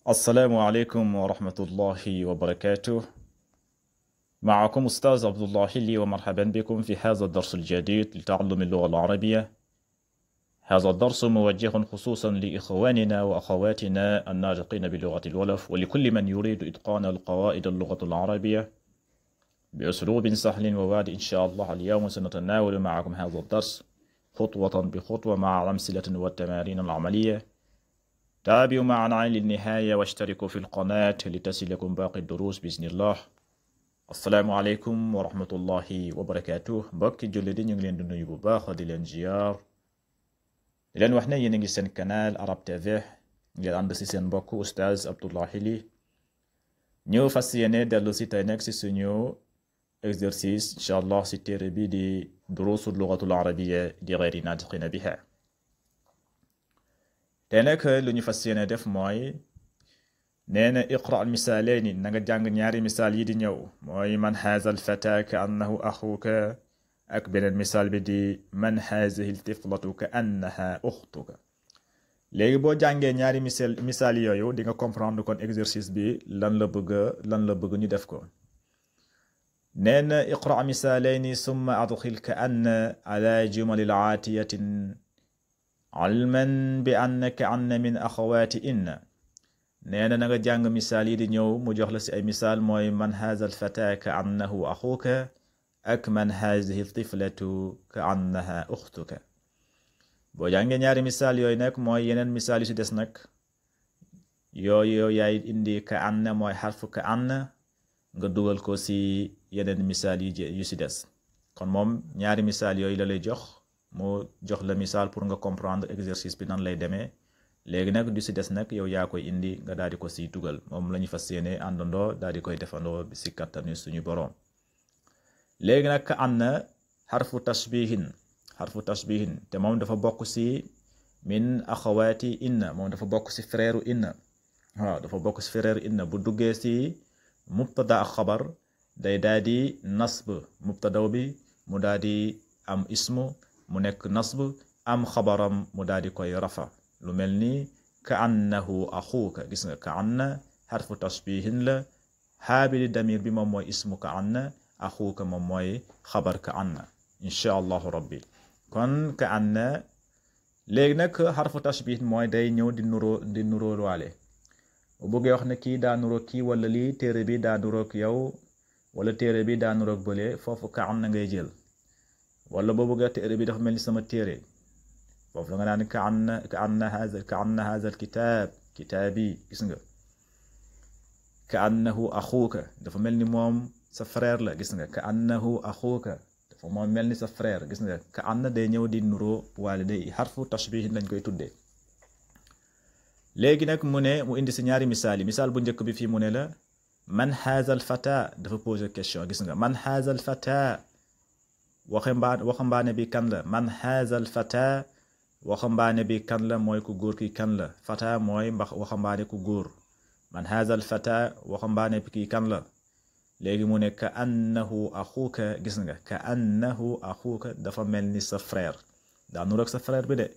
السلام عليكم ورحمة الله وبركاته. معكم أستاذ عبد الله حلي، ومرحبا بكم في هذا الدرس الجديد لتعلم اللغة العربية. هذا الدرس موجه خصوصا لإخواننا وأخواتنا الناطقين بلغة الولف، ولكل من يريد إتقان القواعد اللغة العربية بأسلوب سهل وواد. إن شاء الله اليوم سنتناول معكم هذا الدرس خطوة بخطوة مع أمثلة والتمارين العملية. تابعوا معنا للنهاية واشتركوا في القناة لتصلكم باقي الدروس بإذن الله. السلام عليكم ورحمة الله وبركاته. mbokki jullit yi ñu ngi leen di nuyu bu baax di leen ziar, di leen wax ne yéen a ngi seen canal Arab TV, ngeen ànd si seen mbokk Oustaz Abdullah Hili. ñëw fas yéene dellu si tey nag si suñu exercice incha allah si téere bi di duruusu lugatul arabiyya li ghayri naatiqiina biha. tey nag lu ñu fas yéene def mooy nee na iqra al misaalayni, na nga jàng ñaari misaal yi di ñëw, mooy man haaza al fata ka annahu axuka, ak beneen misaal bi di man haazihi al tiflatu ka annaha uxtuka. léegi boo jàngee ñaari misaal yooyu di nga comprendre kon exercice bi lan la bëgg ñu def ko. nee na iqra misaalayni summa adxil ka anna ala jumalil aatiyatin ilman bi anna ka anna min axawaati inna. nee na nga jàng misaal yi di ñëw mu jox la si ay misaal, mooy man haaza al fata ka annahu axuka ak man haazihi tiflatu ka annaha uxtuka. boo jàngee ñaari misaal yooyu nag mooy yeneen misaal yu si des nag yooyu yaay indi ka anna, mooy xarfu ka anna nga dugal ko si yeneen misaal yu si des. kon moom ñaari misaal yooyu la lay jox, mu jox la misaal pour nga comprendre exercice bi nan lay demee. léegi nag du si des nag yow yaa koy indi nga daal di ko siy dugal. moom la ñu fas yéene àndandoo daal di koy defandoo si kattanu suñu boroom. léegi nag ka anna xarfu tashbihin te moom dafa bokk si min axawaati inna, moom dafa bokk si frère inna. waaw dafa bokk si frère inna. bu duggee si mubtada ak xabar day daal di nasb mubtadaw bi, mu daal di am ismu mu nekk nasb, am xabaram mu daal di koy rafa. lu mel ni ka annahu axuuka, gis nga ka anna xarfu tashbihin la, xaabili damir bi moom mooy ismu ka anna, axuuka moom mooy xabar ka anna insha allahu rabbi. kon ka anna léegi nag xarfu tashbih mooy day ñëw di nuroo waale. bu bëggee wax ne kii daa nuroog kii, wala lii téere bi daa nuroog yow, wala téere bi daa nuroog bële, foofu ka anna ngay jël. wala boo bëggee téere bi dafa mel ni sama téere, foofu la nga naan ka anna haza al kitaabi, gis nga. ka annahu axuuka dafa mel ni moom sa frère la, gis nga. ka annahu axuuka dafa moom mel ni sa frère, gis nga. ka anna day ñëw di nuroo waale, day xarfu tashbih lañ koy tuddee. léegi nag mu indi si ñaari misaal yi. misaal bu njëkk bi fii mu ne la man haza al fata, dafa poser question, gis nga. man haza al fata, waxambaane bi kan la. man haza al fata, waxambaane bi kan la, mooy ku góor ki kan la. fata mooy waxambaane ku góor. man haza al fata, waxambaane bi kii kan la. léegi mu ne ka annahu axuuka, gis nga. ka annahu axuuka dafa mel ni sa frère, daa nuroog sa frère bi de.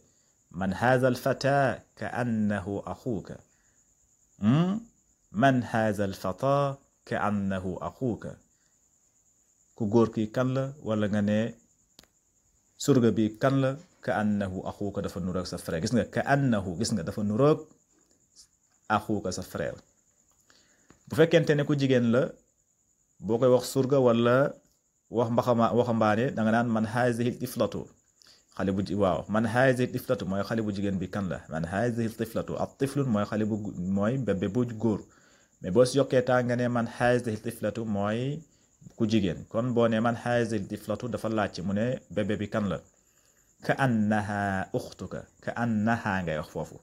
man haza al fata ka annahu axuuka. man haza al fata ka annahu axuuka, ku góor ki kan la, wala nga ne surga bi kan la. ka annahu axuuka dafa nuroog sa frère, gis nga. ka annahu, gis nga, dafa nuroog axuuka sa frère. bu fekkente ne ku jigéen la, boo koy wax surga wala wax waxambaane, da nga naan man haazihi tiflatu, xale bu waaw man haazihi tiflatu mooy xale bu jigéen bi kan la. man haazihi tiflatu ak tiflun mooy xale bu mooy bébé bu góor. mais boo si yokkee taa nga ne man haazihi tiflatu mooy ku jigéen. kon boo ne man haazihi tiflatu dafa laaj mu ne bébé bi kan la. ka annaha uxtuka, ka annaha ngay wax foofu.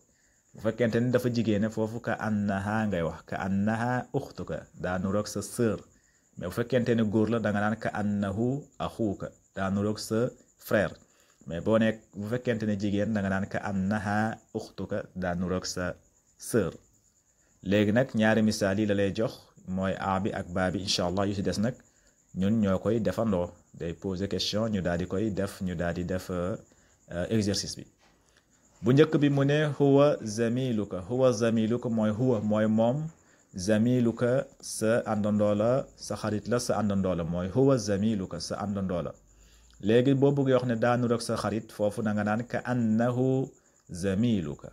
bu fekkente ni dafa jigéene foofu ka annaha ngay wax. ka annaha uxtuka daa nuroog sa sœur. mais bu fekkente ne góor la da nga naan ka annahu axuuka, daa nuroog sa frère. mais boo nekk bu fekkente ne jigéen da nga naan ka annaha uxtuka, daa nuroog sa sœur. léegi nag ñaari misaal yi la lay jox, mooy a bi ak ba bi. incha allah yu si des nag ñun ñoo koy defandoo. day poser question ñu daal di koy def, ñu daal di def exercice bi. bu njëkk bi mu ne huwa zamiluka mooy huwa mooy moom zamiluka sa àndandoo la sa xarit la sa àndandoo la mooy huwa zamiluka sa àndandoo la léegi boo bëggee wax ne daanu rek sa xarit foofu da nga naan ka annahu zamiluka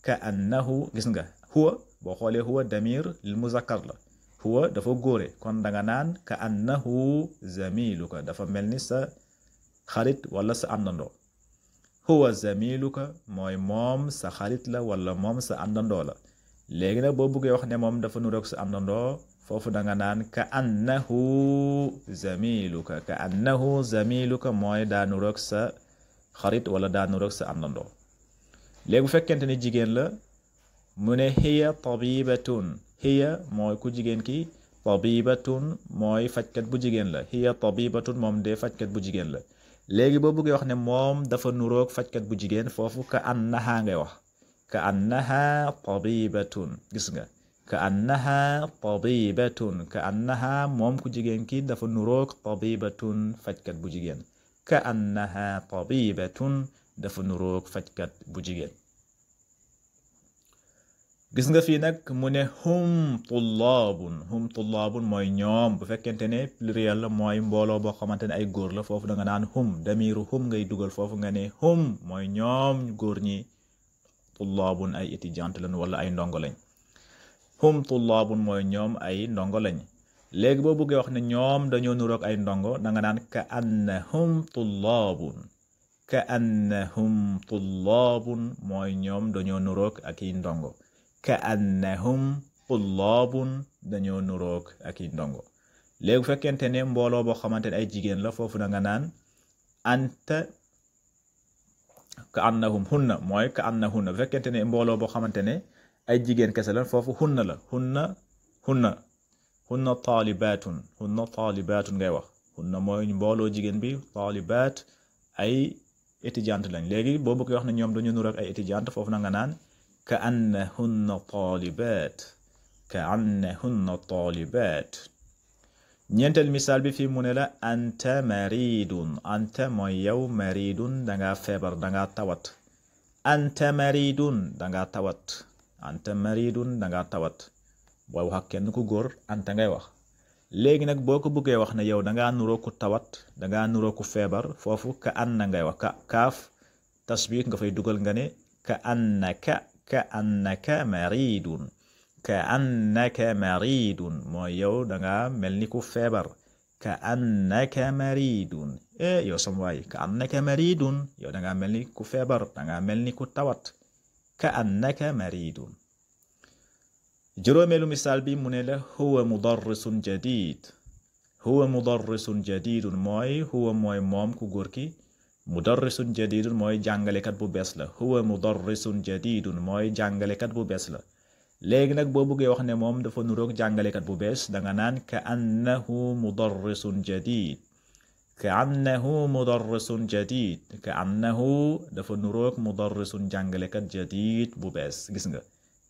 ka annahu gis nga huwa boo xoolee huwa damir lil muzakkar la huwa dafa góore kon da nga naan ka annahu zamiluka dafa mel ni sa xarit wala sa àndandoo huwa zamiluka mooy moom sa xarit la wala moom sa àndandoo la léegi nag boo bëggee wax ne moom dafa nuroog sa àndandoo foofu da nga naan ka annahu zamiluka mooy daa nuroog sa xarit wala daa nuroog sa àndandoo léegi bu fekkente ni jigéen la mu ne hiya tabibatun hiya mooy ku jigéen ki tabibatun mooy fajkat bu jigéen la hiya tabibatun moom de fajkat bu jigéen la léegi boo bëggee wax ne moom dafa nuroog fajkat bu jigéen foofu ka annaha ngay wax ka annaha tabibatun gis nga ka annaha moom ku jigéen ki dafa nuroog tabibatun fajkat bu jigéen ka annaha tabibatun dafa nuroog fajkat bu jigéen gis nga fii nag mu ne hum tullaabun mooy ñoom bu fekkente ne pluriel la mooy mbooloo boo xamante ne ay góor la foofu da nga naan hum damiru hum ngay dugal foofu nga ne hum mooy ñoom góor ñi tullaabun ay étudiante lañ wala ay ndongo lañ hum tullaabun mooy ñoom ay ndongo lañ léegi boo bëggee wax ne ñoom dañoo nuroog ay ndongo da nga naan ka annahum tullaabun mooy ñoom dañoo nuroog ak i ndongo ka annahum tullaabun dañoo nuroog ak i ndongo léegi bu fekkente ne mbooloo boo xamante ne ay jigéen la foofu da nga naan anta ka annahum hunna mooy ka annahunna bu fekkente ne mbooloo boo xamante ne ay jigéen kese la foofu hunna la hunna taalibaatun ngay wax hunna mooy mbooloo jigéen bi taalibaat ay étudiante lañ léegi boo bëgg wax ne ñoom dañu nuroog ay étudiante foofu na nga naan ka annahunna taalibaat ñeenteel misaal bi fii mu ne la anta maridun anta mooy yow maridun danga feebar danga tawat anta maridun danga tawat booy wax ak kenn ku góor anta ngay wax léegi nag boo ko bëggee wax ne yow danga nuroo ku tawat danga nuroo ku feebar foofu ka anna ngay wax kaaf tasbih nga fay dugal nga ne ka annaka maridun mooy yow danga mel ni ku feebar ka annaka maridun yow sam waay ka annaka maridun yow danga mel ni ku feebar danga mel ni ku tawat ka annaka maridun juróomeelu misaal bi mu ne la huwa mudarrisun jadidun mooy huwa mooy moom ku góor ki mudarrisun jadidun mooy jàngalekat bu bees la huwa mudarrisun jadidun mooy jàngalekat bu bees la léegi nag boo bëggee wax ne moom dafa nuroog jàngalekat bu bees danga naan ka annahu mudarrisun dafa nuroog mudarrisun jàngalekat jadid bu bees gis nga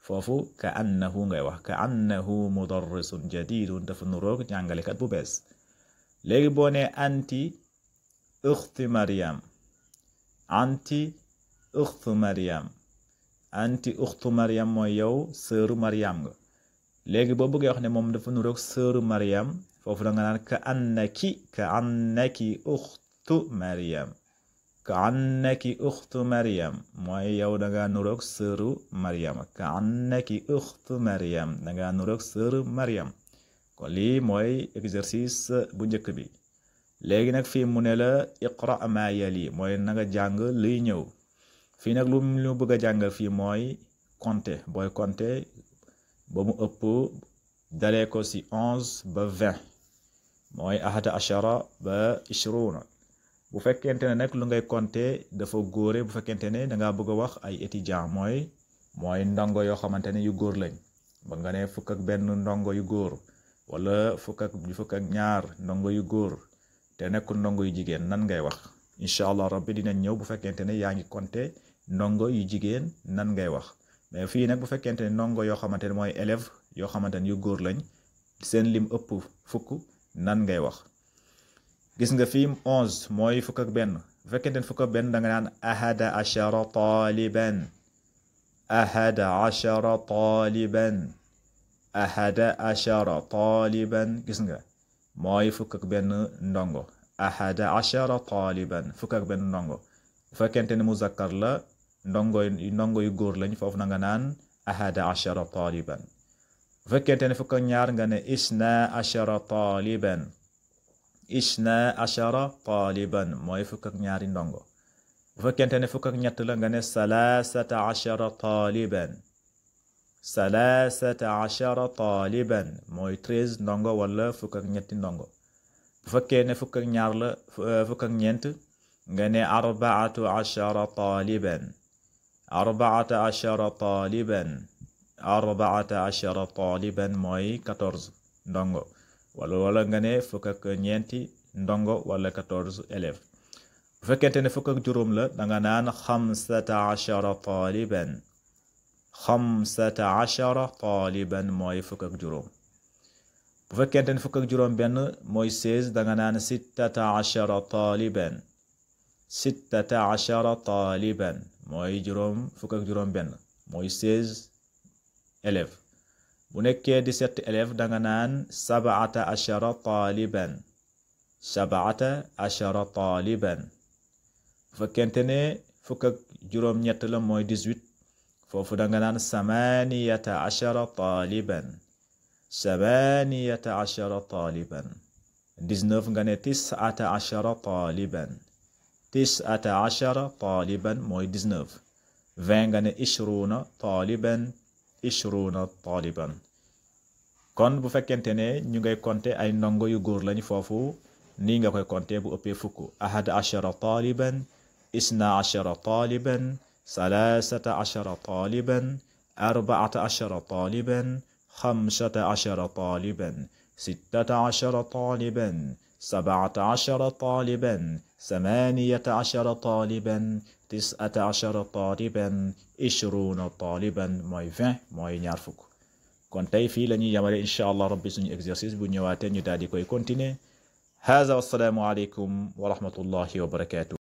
foofu ka annahu ngay wax ka annahu mudarrisun jadidun dafa nuroog jàngalekat bu bees léegi boo ne anti ukhti Maryam mooy yow sëru Maryam nga léegi boo bëggee wax ne moom dafa nuroog sëru Maryam foofu da nga naan ka annaki ukhtu Maryam mooy yow danga nuroog sëru Maryam ka annaki ukhtu Maryam danga nuroog sëru Maryam kon lii mooy exercice bu njëkk bi léegi nag fii mu ne la iqra ma yali mooy na nga jàng luy ñëw fii nag lu bëgg a jàngal fii mooy compter booy compter ba mu ëpp dalee ko ci 11 ba 20 mooy ahada ashara ba 20 bu fekkente ne nag lu ngay compter dafa góore bu fekkente ne danga bëgg a wax ay étudiant mooy ndongo yoo xamante ne yu góor lañ ba nga ne fukk ak benn ndongo yu góor wala fukk ak ñaar ndongo yu góor te nekkul ndongo yu jigéen nan ngay wax incha allah rabbi dinañ ñëw bu fekkente ne yaa ngi compter ndongo yu jigéen nan ngay wax mais fii nag bu fekkente ne ndongo yoo xamante ne mooy élève yoo xamante ne yu góor lañ seen lim ëpp fukk nan ngay wax gis nga fii 11 mooy fukk ak benn bu fekkente ne fukk ak benn da nga naan ahada ashara taliban ahada ashara taliban ahada ashara taliban gis nga mooy fukk ak benn ndongo ahada ashara taliban fukk ak benn ndongo bu fekkente ne muzakkar la ndongo yu góor lañ foofu na nga naan ahada ashara taliban bu fekkente ne fukk ak ñaar nga ne isna ashara taliban isna ashara taliban mooy fukk ak ñaari ndongo bu fekkente ne fukk ak ñett la nga ne salasata ashara taliban salasata ashara taliban mooy 13 ndongo wala fukk ak ñetti ndongo bu fekkee ne fukk ak ñaar la fukk ak ñeent nga ne arbaatu ashara taliban arbaata ashara taliban arbaata ashara taliban mooy 14 ndongo wala nga ne fukk ak ñeenti ndongo wala 14 élèves bu fekkente ne fukk ak juróom la da nga naan xamsata ashara taliban xamsata ashara taliban mooy fukk ak juróom bu fekkente ne fukk ak juróom benn mooy 16 da nga naan sittata ashara taliban sittata ashara taliban mooy fukk ak juróom benn mooy 16 élèves bu nekkee 17 élèves da nga naan sab'ata ashara taliban sab'ata ashara taliban bu fekkente ne fukk ak juróom ñett la mooy 18 foofu da nga naan samaniyata ashara taliban samaniyata ashara taliban 19 nga ne tis'ata ashara taliban tis'ata ashara taliban mooy 19 20 nga ne ishruna taliban ishruna taliban kon bu fekkente ne ñu ngay compter ay ndongo yu góor lañ foofu nii nga koy compter bu ëppee fukk ahad ashara taliban isna ashara taliban salasata ashara taliban arba'ata ashara taliban khamsata ashara taliban sittata ashara taliban sab'ata ashara taliban samaniyata ashara taliban tis'ata ashara taliban ishruna taliban mooy 20 mooy ñaar fukk kon tey fii la ñuy yamale incha allah rabbi suñu exercice bu ñëwaatee ñu daal di koy continuer haaza wassalaamu aleykum wa rahmatullahi wa barakatuh